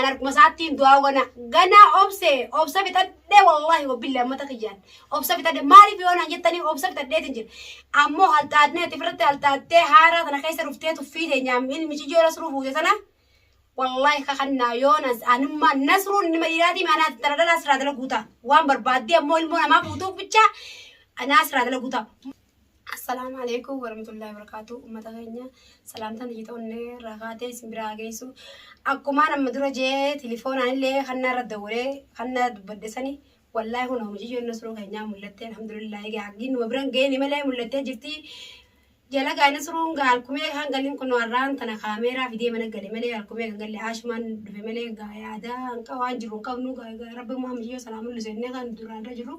An harkuma isaattiin du'aa gana ganaa obse obsa fixadhee wallaahi wabbillaahi ummata kiyyaan obsa fixadhe maaliif yoo naan jettanii obsa fixadheetiin jira. Ammoo halxaadnee ati ofirratti halxaattee haaraa tana keessa dhuftee tuffii teenyaam ilmi ciyyoo nasruu fuute sana wallaahi kakannaa yoo nas anummaa nasruun ilma dhiiraatii maanaa tana dhalaa sirraa dalaguu ta'a. Waan barbaaddee ammoo ilmoo namaa fuutuuf bicha anaa sirraa dalaguu ta'a. Assalaamu alaikum warahmatullahi wabarakatuh. Uummata keenya salaamtaan tiyya onnee irraa kaatee isin biraa haa geessu. Akkumaan amma dura jee tilifoonaan illee kannaa irra dawwalee kannaa dubbadhe sani wallaahi kun mucayyoon nasruu keenyaa mul'attee alhamdulillah egaa haggiin numa biran geeni malee mul'attee jirti. Jala gaa nasruun gaa halkumee kan galin kun har'aan tana kaameeraa fidee mana gale malee halkumee kan galle aashumaan dhufe malee gaa yaadaa hanqa waan jiru hin qabnu gaa rabbi immoo mucayyoo sanaa mul'isu jennee kan duraan irra jiru.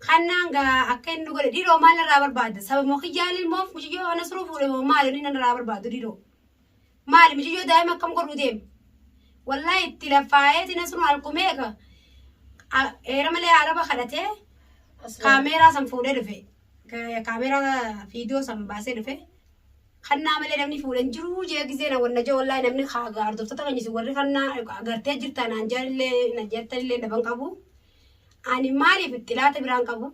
Kannaan gaa akka inni godhe dhiiroo maal narraa barbaadda? Sababuma kiyyaan ilmoof mucayyoo nasruu fuudhe moo maali inni narraa barbaadu dhiiroo? Maali mucayyoo daa'ima akkam godhuu deema? Wallaahi itti laffaayeeti nasruun halkumee ka eera malee araba kadhatee kaameeraa san fuudhee dhufe. Kaameeraa viidiyoo san baasee dhufe. Kannaa malee namni fuudhe hin jiruu jee gisee na wanna jee wallaahi namni hordoftoota keenya isin warri kannaa agartee jirta naan jaalillee na jettanillee dhaban qabu. Ani maaliif xilaata biraan qabu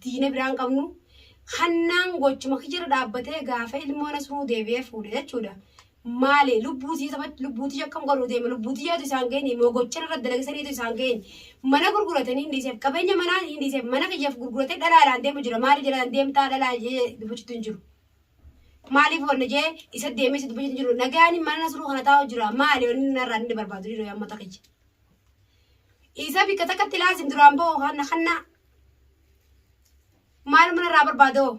diina biraan qabnu kannaan gochuma kiyyarra dhaabbatee gaafa ilmoo nasruu deebi'ee fuudhe jechuudha. Maali lubbuu tiyya tapha lubbuu tiyya akkam godhuu deema lubbuu tiyyaatu isaan ga'in moo gochan irra dalagisaniitu isaan ga'in mana gurguratanii hin dhiiseef qabeenya manaa hin dhiiseef mana kiyyaaf gurguratee dhalaadhaan deemu jira maali jalaan deemtaa dhalaa jee dubbachuutu hin jiru. Maaliif wanna jee isa deemee si dubbachuutu hin jiru nagaan mana nasruu kana taa'u jira maali wanni narraa inni barbaadu jiru yaa mata kiyya. Isa bikka takkatti laasim duraan ba'u kana kannaa maal mana irraa barbaadoo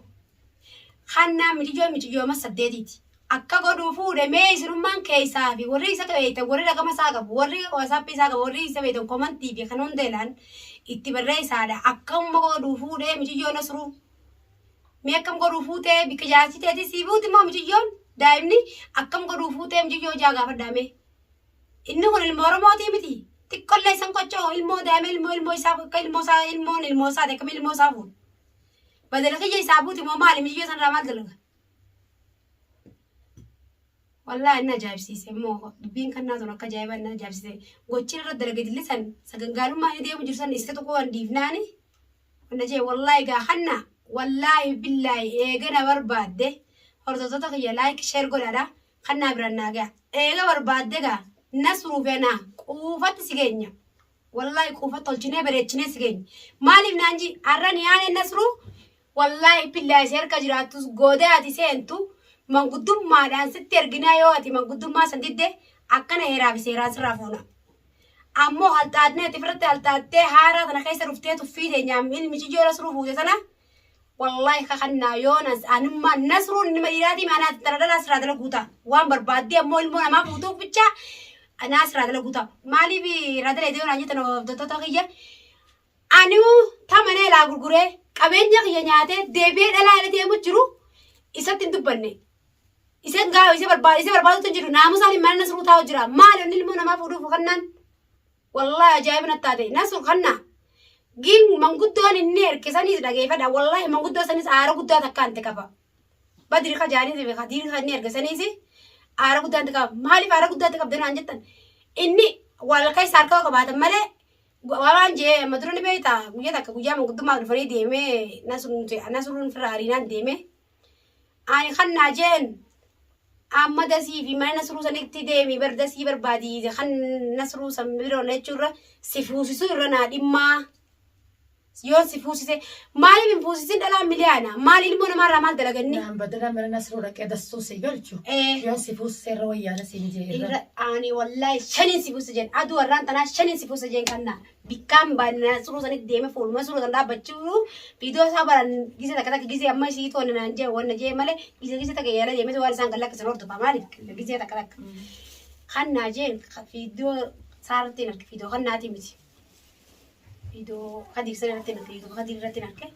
kannaa miciyyoo miciyyoo amma saddeetiiti. Akka godhuu fuudhe mee isinummaan keessaa fi warri isa beektan warri raqama isaa qabu warri wasaappii isaa qabu warri isa beektan komantii fi kan hunda ilaan itti barreessaadha. Akkamuma godhuu fuudhee miciyyoo nasruu. Mee akkam godhuu fuutee bikka jaarsi teetii sii fuuti moo miciyyoon daa'imni akkam godhuu fuutee miciyyoo ijaa gaafadhaa mee. Inni kun ilma Oromootii miti. Xiqqollee isan qoccoo ilmoo daa'ima ilmoo ilmoo isaa akka ilmoo isaa ilmoon ilmoo isaati akkam ilmoo isaa fuudha. Badala kiyya isaa buuti moo maali miyyoo sanarraa maal dalaga? Wallaahi inni ajaa'ibsiise immoo dubbiin kannaa tun akka ajaa'ibaa inni ajaa'ibsiise. Gochi irra dalage dilli san sagangaalummaa inni deemu jiru san isa tokko waan dhiifnaani. Wanna jee wallaahi gaa hanna wallaahi billaahi eegana barbaadde hordoftoota kiyya like share godhaadha. Kannaa biraan naa ga'a. Eega barbaadde gaa nasruu fi anaa quufatti si geenya. Wallaahi quufa tolchinee bareechinee si geenya. Maaliif naan ji har'a niyaane nasruu wallaahi billaahi si harka jiraattus gooda ati seentu manguddummaadhaan sitti erginaa yoo ati manguddummaa san didde akkana heeraa fi seeraan sirraa fuuna. Ammoo halxaadnee ati ofirratti halxaattee haaraa tana keessa dhuftee tuffii teenyaam ilmi ciyyoo nasruu fuute sana Wallaahi kakannaa yoo nas anummaa nasruun ilma dhiiraatii maanaa tana dhalaa sirraa dalaguu ta'a. Waan barbaaddee ammoo ilmoo namaa fuutuuf bicha anaa sirraa dalaguu ta'a. Maaliif irraa dalagdee yoo naan jettan hordoftoota kiyya aniu tamanee laa gurguree qabeenya kiyya nyaatee deebi'ee dhalaa irra deemu jiru isatti hin dubbanne. Isa gaa isa barbaadu isa barbaadutu hin jiru naamusaan mana nasruu taa'u jira. Maali inni ilmoo namaa fuudhuuf kannaan Wallahi ajaa'iba natti taate. Nasru kanna. Gin manguddoon inni erke sanis dhageeffadha. Wallahi manguddoo sanis aara guddaa takka anti qaba. Badri ka jaaniis fi kadiir ka inni erge sanis aara guddaa anti qaba. Maaliif aara guddaa anti qabda naan jettan? Inni wal keessa harka qabaatan malee waan jee amma dura ni beekta guyyaa takka guyyaa manguddummaa dhufanii deemee nasruun firra ariinaan deemee Ani kan naa jeen amma dasii fi mana nasruu sanitti deemi bar dasii barbaadi kan nasruu san biroo jechuurra si fuusisuu irra naa dhimmaa yoo si fuusise maaliif hin fuusisin dhalaa miliyaana maal ilmoo namaarraa maal dalaganni Naan badala mana nasruu dhaqee dassuu si galchu. Eh. Yoon si fuusise irra wayyaana siin jee irra. irra ani wallaahi shaniin si fuusise jeen aduu warraan tanaa shaniin si fuusise jeen kannaa Bikkaan baanna suruu sanitti deeme fuuluma suruu san dhaabbachuu viidiyoo isaa baran gise takka takka gise amma isii toone naan jee wanna jee malee gise gise takka yaala deemee waan isaan kan lakkisan hordofa maaliif gise takka takka. Kan naa jeen viidiyoo saarratti hin arge viidiyoo kan naatii miti. Viidiyoo kadiir sana irratti hin arge viidiyoo kadiir irratti hin arge.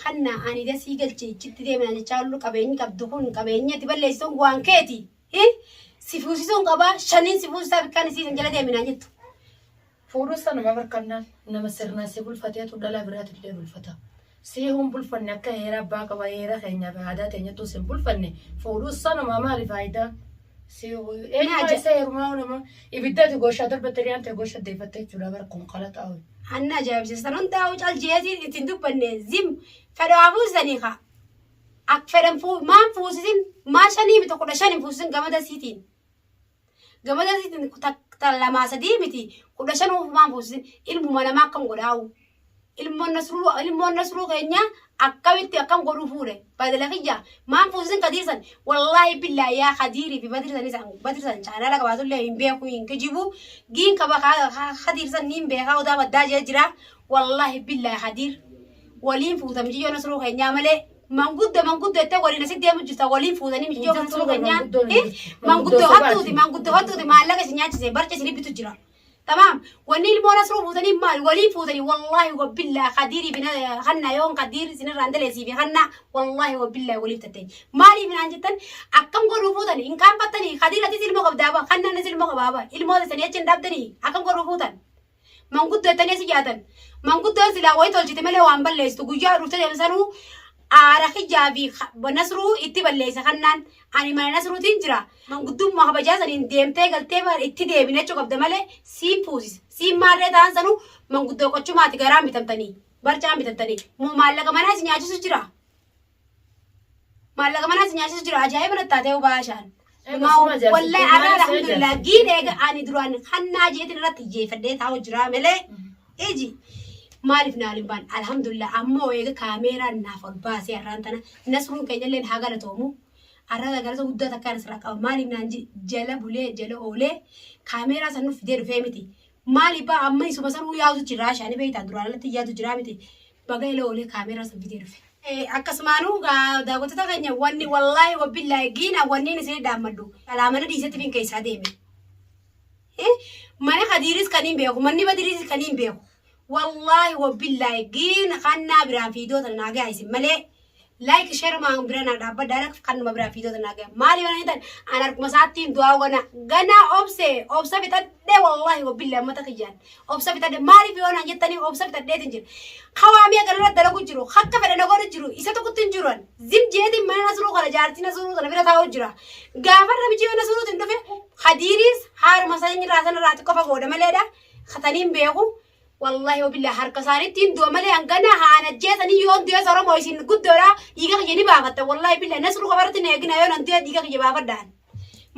Kan naa ani dasii galche ichitti deeme naan jechaa oolu qabeenyi qabdu kun qabeenyi ati balleessitu waan keeti. Si fuusisuun qabaa shaniin si fuusisaa bikkaan isii san jala deemi naan jettu. Fuudhuu sanuma barkannaan nama sirnaan si bulfateetu dhalaa biraatillee bulfata. Si hun bulfanne akka heera abbaa qaba heera keenyaa fi aadaa teenyattuu sin bulfanne fuudhuu sanuma maali faayidaan? Si eenyumaa isa heerumaa nama ibiddati goshaa darbatte dhiyaan ta'e gosha deeffatte jechuudha bara kun qalaxaa. Anna ajaa'ibsiisan hundaa'u caljeetiin ittiin dubbanne zim fedhaa fuusisanii kaa. Ak fedhan maan fuusisin maa shanii miti 15 hin fuusisin gamada siitiin. Gamada siitiin ta lamaa sadii miti 15 maan fuusisin ilmuma namaa akkam godhaa'u. Ilmoon nasruu ilmoon nasruu keenya akkamitti akkam godhuu fuudhe badala kiyya maan fuusisin kadiirsan wallaahi billaahi yaa kadiirii fi badirsan isaan badirsan chaanaala qabaatullee hin beeku hin kijibu giin qaba kadiirsan niin beekaa odaa baddaa jee jira wallaahi billaahi kadiir waliin fuuta mijiyyoo nasruu keenyaa malee manguddo manguddo jettee waliin asitti deemu jirta waliin fuutanii mijiyyoo nasruu keenyaa manguddoo hattuuti manguddoo hattuuti maallaqa isin nyaachise barca isin bitu jira. Tamaam. Wanni ilmoo nasruu fuutanii maali? Waliin fuutanii wallaahi wabillaa kadiirii fi hanna yoon kadiir isinirraa hin daleessii fi hanna wallaahi wabillaa waliif tatteen. Maaliif naan jettan akkam godhuu fuutanii hin qaanfattanii kadiir atis ilmoo qabdaa ba hannanis ilmoo qabaa ba ilmoo teessanii achi hin dhaabdanii akkam godhuu fuutan. Manguddoo jettanii asi jaatan. Manguddoon silaa wayii tolchite malee waan balleessitu guyyaa dhuftee deemsanuu aara kijaa fi nasruu itti balleessa kannaan ani mana nasruutiin jira. Manguddummaa kabajaa saniin deemtee galtee bara itti deebine jechuu qabda malee siin fuusisa. Siin maarree ta'an sanuu manguddoo qochumaati garaan bitamtanii barcaan bitamtanii moo maallaqa manaa si nyaachisu jira. Maallaqa manaa si nyaachisu jira ajaa'iba natti taatee baashaan. Wallahi arraa alhamdulillah giin eega ani duraan hannaa jeetiin irratti xiyyeeffadhee taa'u jira malee iji maaliif naan hin baan alhamdulillah ammoo eega kaameeraan naaf ol baasee arraan tana nasruun keenyallee haa galatoomu. Arraa galata guddaa takkaan asirraa qaba maaliif naan jala bulee jala oolee kaameeraa san nuuf fidee dhufee miti. Maaliif baa amma isuma sanuu yaadu jira shaani beektaa duraan alatti yaadu jira miti baga ila oolee kaameeraa san fidee dhufe. Akkasumaanuu daawwattoota keenya wanni wallaahi wabbillaahi giina wanni isin dhaammadhu dhalaa mana dhiisetti fin keessaa deeme. Mana kadiiris kan hin beeku manni badiriis kan hin beeku. Wallaahi wabbillaahi giina kannaa biraan fiidoo tana naa gahaa isin malee like share maan bira naa dhaabbadhaa kanuma biraa fiidoo tana naa gahaa. Maali waan hin an harkuma isaattiin du'aa gana ganaa obse obsa fixadhee wallaahi wabbillaahi ummata kiyyaan obsa fixadhe maaliif yoo naan jettanii obsa fixadheetiin jira. Kawaamii agarra dalagu jiru akka fedhe na godhu jiru isa tokkotti hin jiru zim jeetiin mana nasruu kana jaartii nasruu kana bira taa'u jira. Gaafarra mijii nasruutiin dhufe hadiiriis haaruma sanirraa sanarraa xiqqoo fagoodha maleedha kataniin beeku. Wallaahi wabillahi harka isaaniittiin du'a malee hangana haan ajjeesanii yoon du'es Oromoo isin guddoodha dhiiga kiyya ni baafatta wallaahi billahi nasruu qofarratti na eegina yoon an du'e dhiiga kiyya baafadhaan.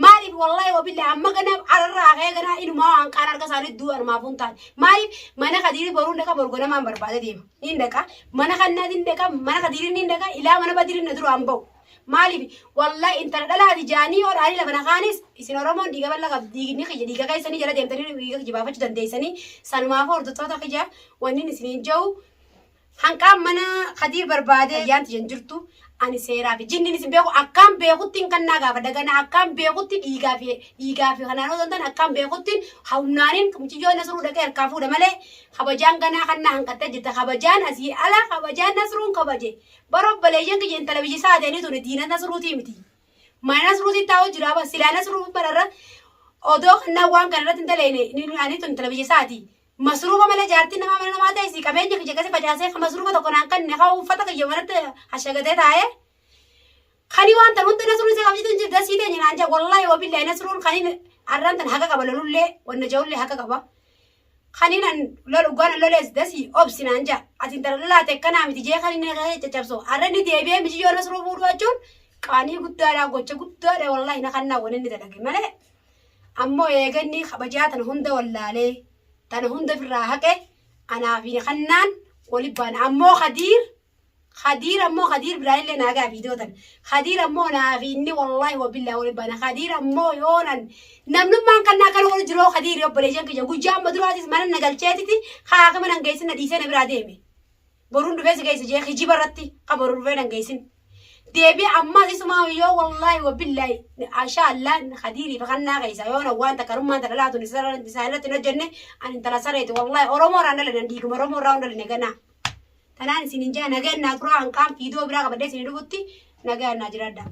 Maaliif wallaahi wabillahi amma gana ararraa ka'ee gana inumaa waan qaan harka isaanii du'u anumaaf hin taane. Maaliif mana kadiirii boruun dhaqa boru ganamaan barbaade deema. Niin dhaqa mana kannaatiin dhaqa mana kadiirii niin dhaqa ilaa mana badirii na duraan ba'u. Maaliif wallaahi intala dhalaati jaanii yoo dhaanii lafa na kaanis isin Oromoon dhiiga bal'aa qabdi dhiigni kiyya dhiiga keessanii jala deemtanii dhiiga kiyya baafachuu dandeessanii sanumaaf hordoftoota kiyya wanni isiniin jiru hanqaan mana kadiir barbaade ayyaan tiyyan jirtu ani seeraa fi jinniin isin beeku akkaan beekutti hin kannaa gaafa dagana akkaan beekutti dhiigaa fi dhiigaa fi kanaan osoo hin taane akkaan beekutti humnaaniin muciyyoo nasruu dhaqee harkaa fuudha malee kabajaan ganaa kannaa hanqattee jirta kabajaan asii ala kabajaan nasruun kabaje bara obboleeyyan kiyya intala biyya isaa ta'anii tuni diina nasruutii miti mana nasruutii taa'u jira ba silaa nasruu bararra odoo kannaa waan kana irratti hin daleene ani tun intala biyya isaati. Masruufa malee jaartiin namaa mana namaa ta'e si qabeenya kiyya akkasii facaasee ka masruufa tokko naan kanne ka uffata kiyya manatti hashagatee taa'ee kani waan tan hunda nasruun isa qabjitu hin jirtu dasii teenya naan jaa wallaahi wabillahi nasruun kani arraan tan haqa qaba lolullee wanna ja'ullee haqa qaba. Kani nan lolu gana lolees dasii obsi naan jaa ati intala dhalaate akkanaa miti jee kani na caccabsu arra inni deebi'ee mijiyyoo nasruu fuudhu jechuun qaanii guddaadha gocha guddaadha wallaahi na kannaa wanni inni dalage malee. Ammoo eeganni kabajaa tana hunda wallaalee tana hunda ofirraa haqe anaa fi kannaan wali baana. Ammoo Khadiir Khadiir ammoo Khadiir biraallee naa gaa viidiyoo tana. Khadiir ammoo naa fi inni wallaahi wabillaa wali baana. Khadiir ammoo yoonan namnummaan kannaa kana wal jiroo Khadiir obboleeyyan kiyya guyyaa amma duraatis mana na galcheetiti haakima nan geessin na dhiisee na biraa deeme. Boruun dhufee si geessa jee kijiba irratti ka boru dhufee nan geessin. Deebi'ee ammas isumaa yoo wallaahi wabillaahi ashaa Allah Khadiirii fi kannaa keessa yoo na waan takka rummaan tana laatun isaan irratti hin hojjenne ani intala sareeti wallaahi Oromoo irraa hin dhalanne dhiiguma Oromoo irraa hin dhalanne ganaa. Tanaan isin hin jaa nagaan naa turaa hanqaan fiidoo biraa qabadhee isin dhufutti nagaan naa jiraadha.